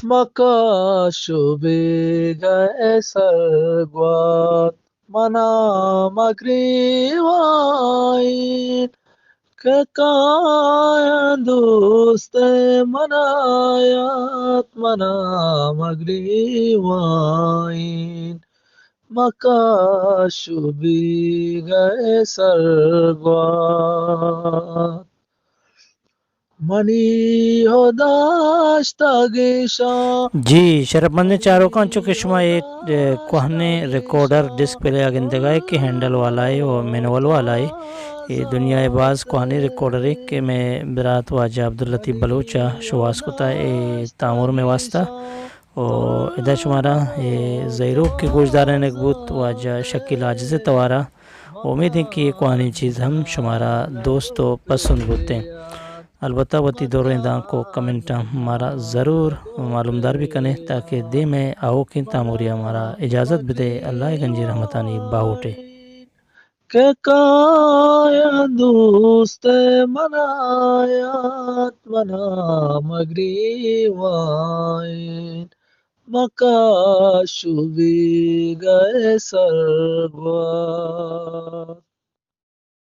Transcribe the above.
مکش و بیگہ سرگوات، منا مگریوائین، کہ کایاں دوست منا یات، منا مگریوائین، مکش و بیگہ سرگوات۔ منی ہو داشتگ ایشاں۔ جی، شرپمندیں چاروکاں، چونکہ شما اے، اے، کوہنیں ریکارڈر ڈسک پلے ءَ گندگ ءَ ئے کہ ہینڈل والا ئے و مینول والا ئے۔ اے دنیا ءِ باز کوہنیں ریکارڈرے کہ مئے برات واجہ عبداللطیف بلوچ ءَ شوہاز کتا اے تامر مئے واسطہ۔ و ادا شمارا اے زہیروک کہ گوشدارینگ بوت، واجہ شکیل عاجز ءِ توارا۔ امید ایں کہ اے کوہنیں چیز ہم شمارا دوست و پسند بوتیں۔ البتہ وتی دریں دانک و کمنٹاں مارا ضرور معلومدار بہ کنے، تاکہ دیم ءِ آؤکیں تامریا مارا اجازت بدے۔ اللہ ءِ گنجیں رحمتانی باہوٹے۔ کہ کایاں دوست منا یات، منا مگریوائین، مکش و بیگہ سرگوات۔